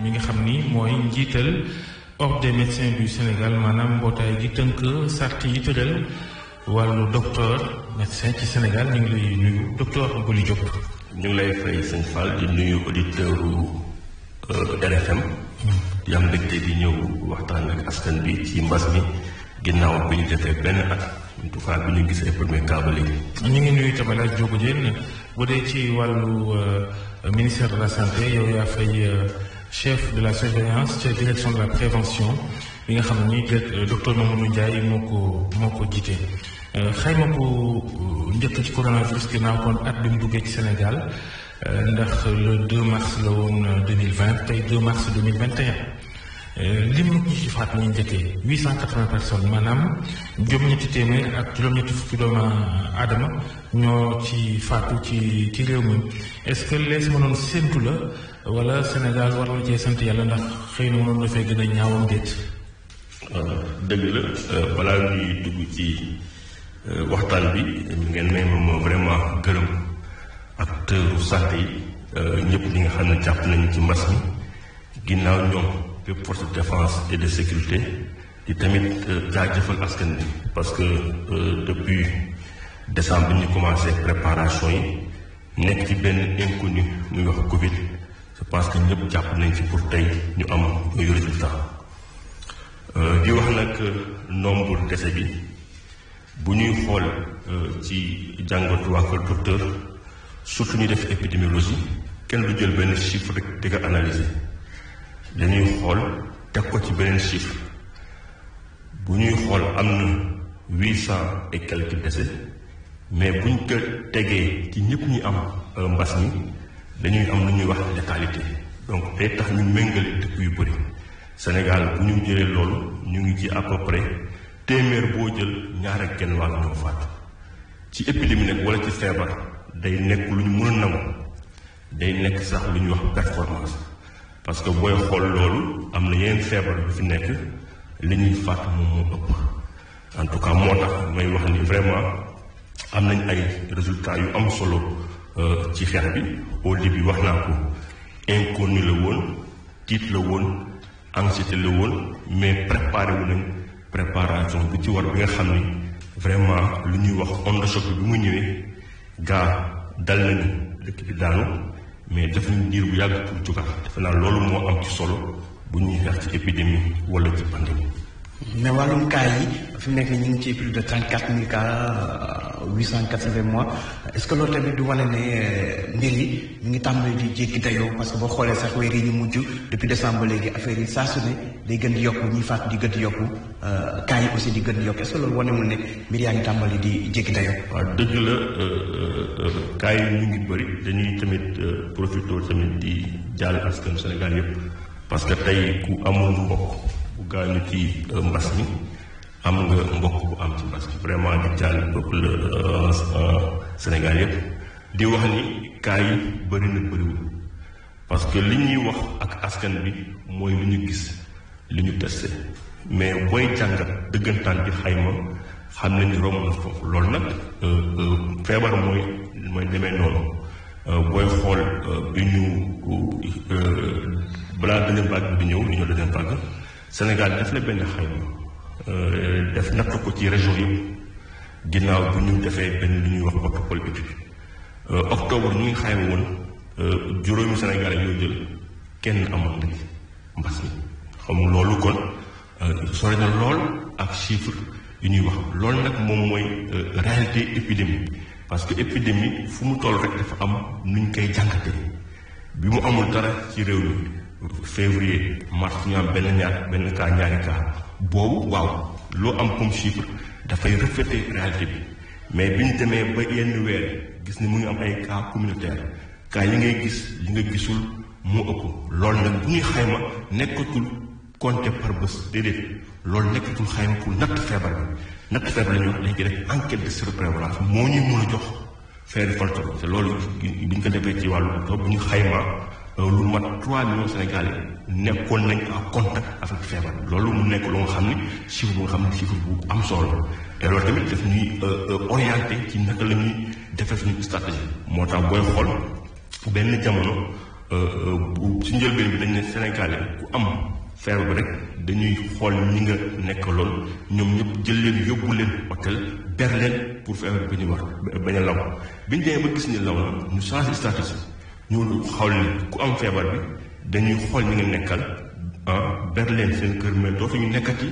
mi nga xam ni mooy njiital ordre des médecins du Sénégal maanaam mbootaay gi tënk sart yi tëral wàllu docteur médecin ci Sénégal ñu ngi lay nuyu docteur Bouly Diop. ñu ngi lay fay sëñ Fall di nuyu auditeur RFM di am mbégte di ñëw waxtaan ak askan bi ci mbas mi ginnaaw bi ñu defee benn at en tout cas bi ñu gisee premier cas ba léegi. ñu ngi nuyu tamit ak Diop Diène bu dee ci wàllu ministère de la santé yow yaa fay chef de la surveillance ca direction de la prévention bi nga xam ni docteur Mamadou Ndiaye moo ko jiite. xayma bu njëkk ci coronavirus ginnaaw kon at bi mu duggee ci Sénégal ndax le 2 mars la woon 2020 tey 2 mars 2021 lim ñi ci faat nañu njëkkee 880 personnes maanaam juróom-ñetti téeméer ak juróom-ñetti fukki doomu aadama ñoo ci faatu ci réew mi est-ce que lees mënoon séntu la wala Sénégal war na cee sant yàlla ndax xëy na mënoon dafay gën a ñaawam déet. dëgg la balaa ñuy dugg ci waxtaan bi ngeen may ma vraiment gërëm acteurs santé yi ñëpp ñi nga xam ne jàpp nañu ci mbas mi ginnaaw ñoom bépp force de défense et de sécurité di tamit jaajëfal askan bi parce que depuis décembre bi ñu commencé préparation yi nekk ci benn inconnu muy wax Covid je pense que ñëpp jàpp nañ ci pour tey ñu am yooyu résultat di wax nag nombre décès bi bu ñuy xool ci jàngatu waa kër docteur surtout ñu def épidémiologie kenn du jël benn chiffre rek di ko analyser dañuy xool teg ko ci beneen chiffre bu ñuy xool am na 800 et quelques décès mais buñ ko tegee ci ñëpp ñi am mbas mi dañuy am lu ñuy wax létalité donc day tax ñu méngale dëkk yu bëri Sénégal bu ñu jëlee loolu ñu ngi ci à peu près téeméer boo jël ñaar ak genn wàll ñoo faatu ci épidémie nag wala ci feebar day nekk lu ñu mën a nangu day nekk sax lu ñuy wax performance parce que booy xool loolu am na yeneen feebar yu fi nekk li ñuy faatu moom moo ëpp en tout cas moo tax may wax ni vraiment am nañ ay résultats yu am solo ci xeex bi au début wax naa ko inconnu la woon tiit la woon anxiété la woon mais préparé wu nañ préparation bi ci war bi nga xam ni vraiment lu ñuy wax onde de choc bi mu ñëwee gaa dal nañu dëkk bi daanu mais def nañu diir bu yàgg pour jógaat defe naa loolu moo am ci solo bu ñuy xeex ci épidémie wala ci pandémie. mais wàllum cas yi fi mu nekk ñu ngi ci plus de 34 000 cas 880 mois est-ce que loolu tamit du wane ne mbir yi ñu ngi tàmbali di jéggi dayoo parce que boo xoolee sax weer yi ñu mujj depuis décembre léegi affaire yi saa su ne day gën di yokku ñuy faatu di gën di yokku cas yi aussi di gën di yokku est-ce que loolu wanewul ne mbir yaa ngi tàmbali di jéggi dayoo. waaw dëgg la cas yi ñu ngi bëri dañuy tamit profité tamit di jàll askan Sénégal yëpp parce que tey ku amul mbokk bu gaañu ci mbas mi am nga mbokk bu am ci mbas mi vraiment di jàll peuple Sénégal yëpp di wax ni cas yi bëri na bëriwul parce que li ñuy wax ak askan bi mooy li ñu gis li ñu testé mais booy jàngat dëggantaan di xayma xam nañ ni romb na foofu loolu nag feebar mooy demee noonu booy xool bi ñu balaa deuxième vague bi di ñëw li ñoo deuxième vague Sénégal def na benn xayma def natt ko ci région yëpp ginnaaw bu ñu defee benn lu ñuy wax protocole étude octobre ñu ngi xayma woon juróomi Sénégal yoo jël kenn amoon na mbas mi xam loolu kon sori na lool ak chiffre yu ñuy wax loolu nag moom mooy réalité épidémie parce que épidémie fu mu toll rek dafa am nu ñu koy jàngate bi mu amul dara ci réew mi février mars ñu am benn cas ñaari cas boobu waaw loo am comme chiffre dafay refléter réalité bi mais bi ñu demee ba yenn weer gis ni mu ngi am ay cas communautaire cas yi ngay gis li nga gisul moo ëpp loolu nag bu ñuy xayma nekkatul compté par bés déedéet loolu nekkatul xayma pour natt feebar bi natt feebar la ñu wax dañ koy def enquête de surprévalence moo ñuy mën a jox feeri foltoro te loolu bi ñu ko defee ci wàllu octobre bu ñu xayma lu mat 3 millions Sénégalais nekkoon nañ en contact avec feebar loolu mu nekk lu nga xam ne chiffre bu nga xam ne chiffre bu am solo te loolu tamit daf ñuy orienté ci naka la ñuy defee suñu stratégie moo tax booy xool benn jamono ci njëlbeen bi dañ ne Sénégalais ku am feebar bi rek dañuy xool ñi nga nekkaloon ñoom ñëpp jël leen yóbbu leen hôtel ber leen pour feebar bi ñu wax bañ a law bi ñu demee ba gis ni law na ñu changé stratégie ñu xool ni ku am feebar bi dañuy xool ñi nga nekkal ber leen seen kër mais dootuñu nekkati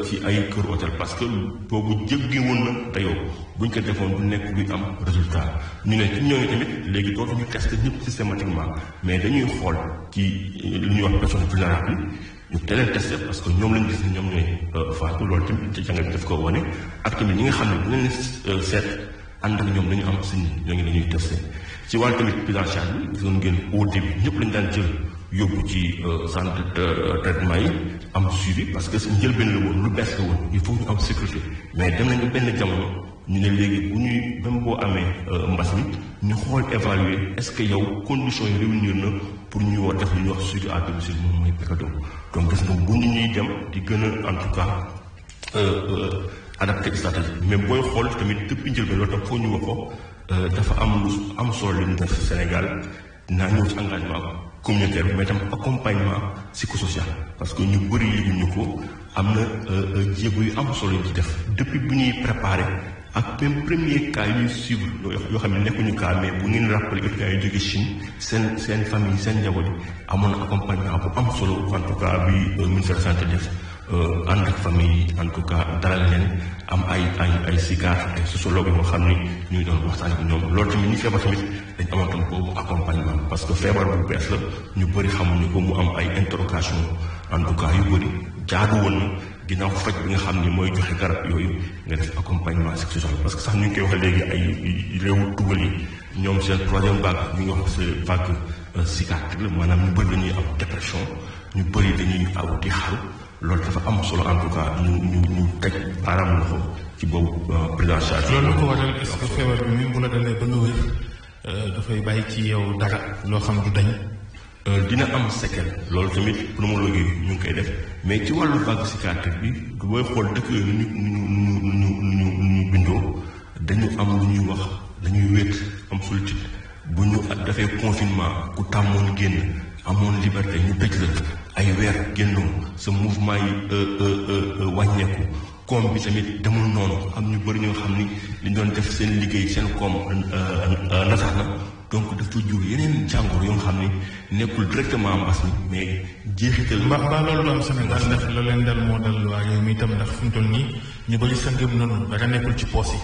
ci ay kër hôtel parce que boobu jéggi woon na dayoo buñ ko defoon du nekk luy am résultat ñu ne ci ñooñu tamit léegi dootuñu tester ñëpp systématiquement mais dañuy xool ci lu ñuy wax personne vulnérable ñu teeleen testé parce que ñoom lañu gis ni ñoom ñooy faatu loolu tamit ci jàngat daf ko wane ak tamit ñi nga xam ne bu leen seet ànd ak ñoom dañu am signe ñooñu dañuy testé ci wàllu tamit prise en charge bi gis ngeen au début ñëpp lañu daan jël yóbbu ci centre de traitement yi am suivi parce que njëlbeen la woon lu bees la woon il faut ñu am sécurité mais dem nañu benn jamono ñu ne léegi bu ñuy même boo amee mbas mi ñu xool évaluer est-ce que yow conditions yi réunir na pour ñu war def lu ñuy wax suivi à domicile moom mooy PECADO donc gis nga bu ñu ñuy dem di gën a en tout cas adapté stratégie mais booy xool tamit depuis njëlbeen loolu tam foo ñu wax ko dafa am lu am solo li ñu def Sénégal naa ñëw ci engagement communautaire mais tam accompagnement psychosocial parce que ñu bëri yëguñu ko am na jéego yu am solo yu ci def depuis bu ñuy préparé ak même premier cas yuy suivre yoo xam ne nekkuñu cas mais bu ngeen rappelé étudiants yu jóge Chine seen famille seen njaboot yi amoon na accompagnement bu am solo en tout cas bi ministère de santé def ànd ak famille yi en tout cas dalal leen am ay psychiatre ay sociologue yoo xam ni ñu ngi doon waxtaan ak ñoom loolu tamit ñi feebar tamit dañ amoon tam boobu accompagnement parce que feebar bu bees la ñu bëri xamuñu ko mu am ay interrogation en tout cas yu bëri jaadu woon na ginnaaw faj bi nga xam ni mooy joxe garab yooyu nga def accompagnement psychosocial parce que sax ñu ngi koy wax léegi ay réewu tugal yi ñoom seen troisième vague ñu ngi wax c'est vague psychiatrique la maanaam ñu bëri dañuy am dépression ñu bëri dañuy aw di xaru loolu dafa am solo en tout cas ñu teg baaraam loxo ci boobu prise en charge. loolu ko waral est-ce que feebar bi même bu la dalee ba nga wér dafay bàyyi ci yow dara loo xam du dañ. dina am séquelle loolu tamit pneumologie ñu ngi koy def mais ci wàllu vague psychiatrique bi booy xool dëkk yooyu ñu bindoo dañu am lu ñuy wax dañuy wéet am solitude bu ñu defee confinement ku tàmmoon génn amoon liberté ñu tëj la ay weer génnoo sa mouvement yi wàññeeku koom bi tamit demul noonu am ñu bëri ñoo xam ni li doon def seen liggéey seen koom nasax na donc dafa jur yeneen jàngoro yoo xam ni nekkul directement mbas mi mais jeexital. mbaa loolu du am Sénégal ndax la leen dal moo dal waa réew mi itam ndax fu mu toll nii ñu bëri sa ngëm noonu dara nekkul ci poos yi.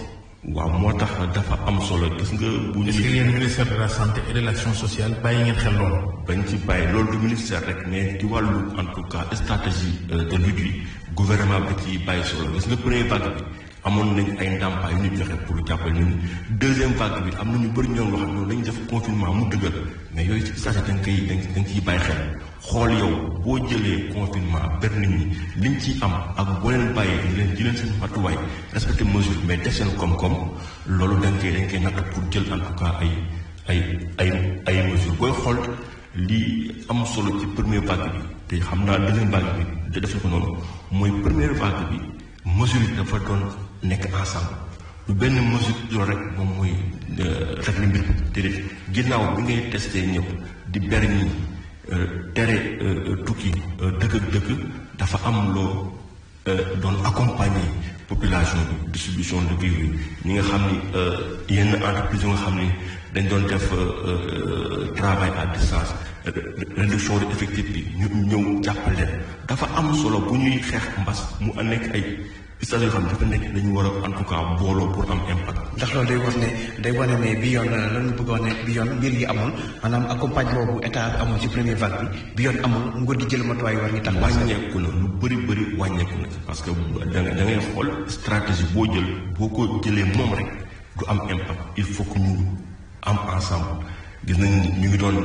waaw moo tax dafa am solo gis nga bu ñu. est-ce que yéen ministère de la santé et de l'action sociale bàyyi ngeen xel loolu. bañ ci bàyyi loolu du ministère rek mais ci wàllu en tout cas stratégie de lutte bi gouvernement bi ci bàyyi solo gis nga première vague bi amoon nañ ay ndàmpaay yu ñu joxe pour jàppale nit ñi deuxième vague bi am na ñu bëri ñoo wax noonu dañu def confinement mu dëggal mais yooyu ci stratégie da nga ciy bàyyi xel xool yow boo jëlee confinement ber nit ñi liñ ciy am ak boo leen bàyyee di leen jëleen seen matuwaay respecté mesure mais def seen koom-koom loolu dañ koy natt pour jël en tout cas ay mesure booy xool lii am solo ci première vague bi te xam naa deuxième vague bi da def na ko noonu mooy première vague bi mesure yi dafa doon nekk ensemble lu benn mesure loolu rek moom mooy rek li mbir déedéet ginnaaw bi ngay testé ñëpp di ber ñi tere tukki dëkk ak dëkk dafa am loo doon accompagner population bi distribution de virus ñi nga xam ni yenn entreprise yi nga xam ni dañ doon def travail à distance réduction de effectif bi ñu ñëw jàppale dafa am solo bu ñuy xeex mbas mu nekk ay stade yoo xam ne dafa nekk dañu war a en tout cas booloo pour am impact. ndax loolu day wane ne bi yoon lan nga bëggoon ne bi yoon mbir yi amul maanaam accompagnement boobu état bi amul ci première vague bi yoon amul nguur gi jël matuwaay war ñu tax. wàññeeku na lu bëri wàññeeku na parce que da ngay xool stratégie boo jël boo ko jëlee moom rek du am impact il faut que ñu am ensemble. gis nañ ñu ngi doon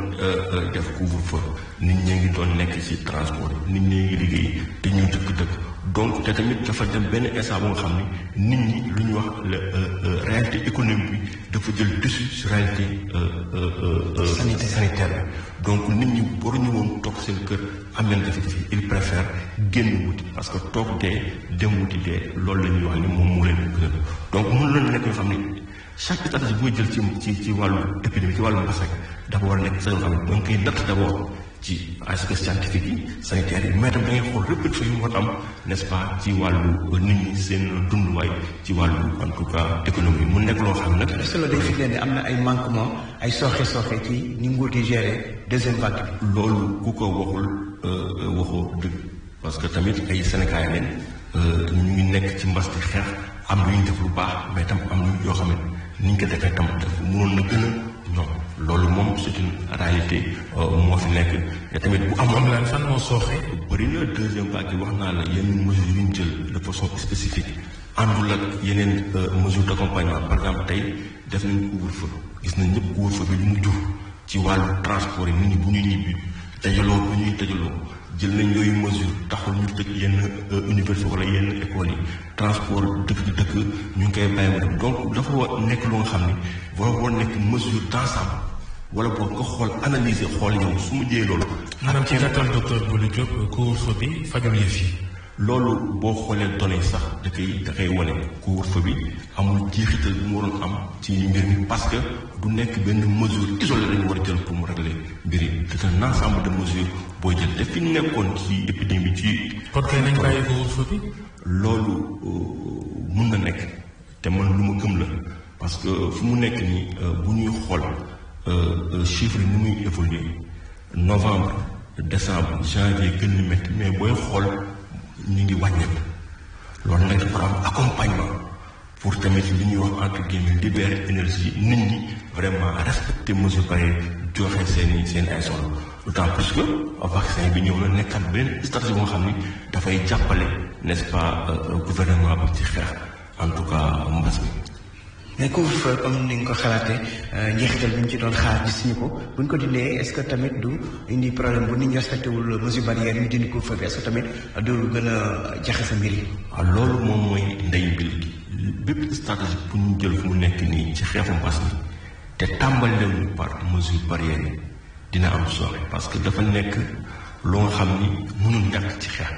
def couvre-feu nit ñi ngi doon nekk ci transport nit ñi ngi liggéey te ñu dëkk donc te tamit dafa dem benn instant bu nga xam ne nit ñi lu ñu wax réalité économique bi dafa jël dessus ci réalité sanitaire bi donc nit ñi waruñu woon toog seen kër am leen jafe-jafe il préfère génn wuti parce que toog dee dem wuti dee loolu la ñuy wax ni moom moo leen gënal donc mënu leen nekk yoo xam ne chaque stratégie booy jël ci wàllu épidémie ci wàllu mbas rek dafa war a nekk sax yoo xam ne da nga koy natt d'abord ci aspect scientifique yi sanitaire yi mais tam da ngay xool répercussions yi mu war am n'est-ce pas ci wàllu nit ñi seen dunduwaay ci wàllu en tout cas économie mu nekk loo xam nag. est-ce que loolu day firndeel ne am na ay manquement ay sooxe ci ni nguur gi gérer deuxième vague bi. loolu ku ko waxul waxoo dëgg parce que tamit ay Sénégalais lañ ñu ngi nekk ci mbas di xeex am lu ñu def lu baax mais tam am lu yoo xam ne ni ñu ko defee tam daf mënoon na gën a non loolu moom c'est une réalité moo fi nekk te tamit bu amoon lan fan moo sooxe. bëri na deuxième vague bi wax naa la yenn mesures yu ñu jël de façon spécifique àndul ak yeneen mesures d'accompagnement par exemple tey def nañ couvre-feu gis nañ ñëpp couvre-feu bi lu mu jur ci wàllu transport yi nit ñi bu ñuy ñibbi dajaloo bu ñuy dajaloo jël nañ yooyu mesure taxul ñu tëj yenn université wala yenn école yi transport dëkk ñu ngi koy bàyyi donc dafa nekk lu nga xam ni war nekk mesure d'ensemble wala boo nga xool analyser xool yow su ma jëyee loolu. maanaam ci gàttal docteur Bouly Diop couvre-feu bi fajul yëf yi. loolu boo xoolee données sax da koy wane couvre-feu bi amul jeexital bu mu waroon am ci mbir mi parce que du nekk benn mesure isolée lañu war a jël pour mu régler mbir yi c'est un ensemble de mesures booy jël te fi nekkoon ci épidémie ci. kon kay nañ bàyyi couvre-feu bi. loolu mun na nekk te man lu ma gëm la parce que fu mu nekk nii bu ñuy xool chiffres yi ni muy évoluer novembre décembre janvier gën a métti mais booy xool. ñu ngi wàññeeku loolu nag dafa am accompagnement pour tamit li ñuy wax entre guillemets libérer énergie nit ñi vraiment respecter mesures barrières joxe seen ay solo d'autant plus que vaccin bi ñëw na nekkat beneen stratégie boo xam ni dafay jàppale n'est-ce pas gouvernement bi ci xeex en tout cas mbas mi. mais couvre-feu comme ni nga ko xalaatee njeexital bi ñu ci doon xaar gis ñu ko bu ñu ko dindee est-ce que tamit du indi problème bu nit ñi respecté wul mesure barrière ñu dindi couvre-feu bi est-ce que tamit du gën a jaxase mbir yi. waaw loolu moom mooy ndey bil bépp stratégie bu ñu jël fu mu nekk nii ci xeexu mbas mi te tàmbali leen par mesure barrière yi dina am sooxe parce que dafa nekk loo nga xam ni mënul ñàkk ci xeex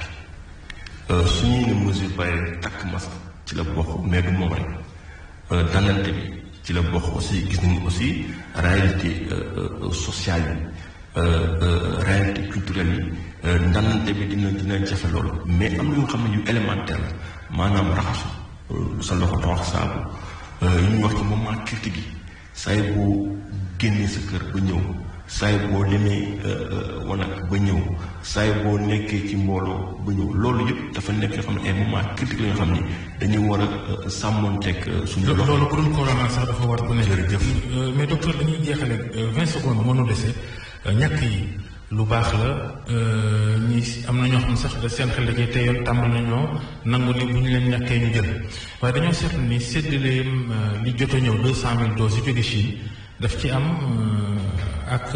bi su ñuy ne mesure barrière takk masque ci la bokk mais du moom rek. dandante bi ci la bokk aussi gis nañu aussi réalité sociale yi réalité culturelle yi dandante bi dina jafe loolu mais am na yoo xam ne yu élémentaire la maanaam raxasu sa loxo te wax saabu yu ñuy wax ci moment critique yi saay boo génnee sa kër ba ñëw saay boo demee wanag ba ñëw saay boo nekkee ci mbooloo ba ñëw loolu yëpp dafa nekk yoo xam ne ay moment critique la yoo xam ni dañuy war a sàmmonteeg suñu loxo. loolu bu dul corona sax dafa war bu nekk. jërëjëf mais docteur dañuy jeexale 20 secondes mënu dese ñàkk yi lu baax la ñi am na ñoo xam ne sax seen xel dañuy teyoon tàmbal nañoo nangu ni bu ñu leen ñàkkee ñu jël waaye dañoo seetlu ni séddaleem li jot a ñëw 200 000 doses yu jóge Chine daf ci am ak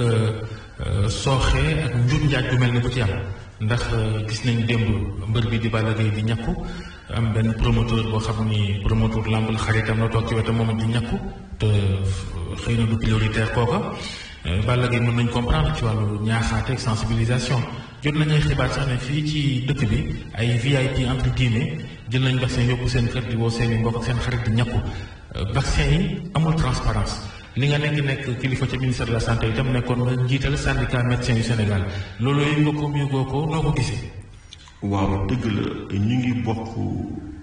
sooxe ak njur njaaj bu mel ni bu ci am ndax gis nañ démb mbër bi di Balla Gaye di ñàkku am benn promoteur boo xam ni promoteur lamb la xaritam la toog ci wetam moom di ñàkku te xëy na du prioritaire kooka Balla Gaye mën nañ comprendre ci wàllu ñaaxaate ak sensibilisation jot nañ ay xibaar sax ne fii ci dëkk bi ay VIP entre guillemets jël nañ vaccin yóbbu seen kër di woo seen i mbokk ak seen xarit di ñàkku vaccin yi amul transparence li nga nekk kilifa ca ministère de la santé itam nekkoon nga njiital syndicat médecin yu Sénégal loolu yëg nga ko yëgoo ko noo ko gisee. waaw dëgg la ñu ngi bokk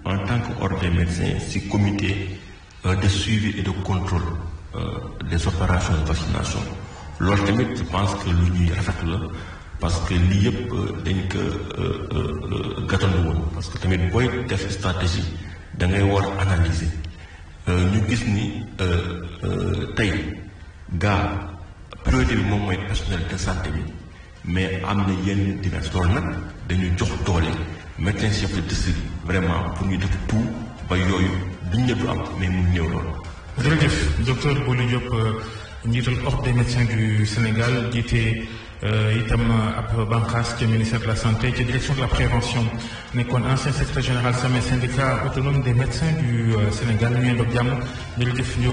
en tant que ordre des médecins ci comité de suivi et de contrôle des opérations de vaccination loolu tamit je pense que lu ñuy rafetlu la parce que lii yëpp dañ ko gàttandu woon parce que tamit booy def stratégie da ngay war analyser. ñu gis ni tey gaa priorité bi moom mooy personnel de santé bi mais am na yenn diverses loolu nag dañu jox doole médecin chef de district vraiment pour ñu def tout ba yooyu duñ ne du am mais mu néew loolu. jërëjëf docteur Bouly Diop njiital ordre des médecins du Sénégal jiite itam ab bànqaas ca ministère de la santé ca direction de la prévention nekkoon ancien secrétaire général SAMES syndicat autonome des médecins du Sénégal ñu ngi leen di jàmm jërëjëf ñu.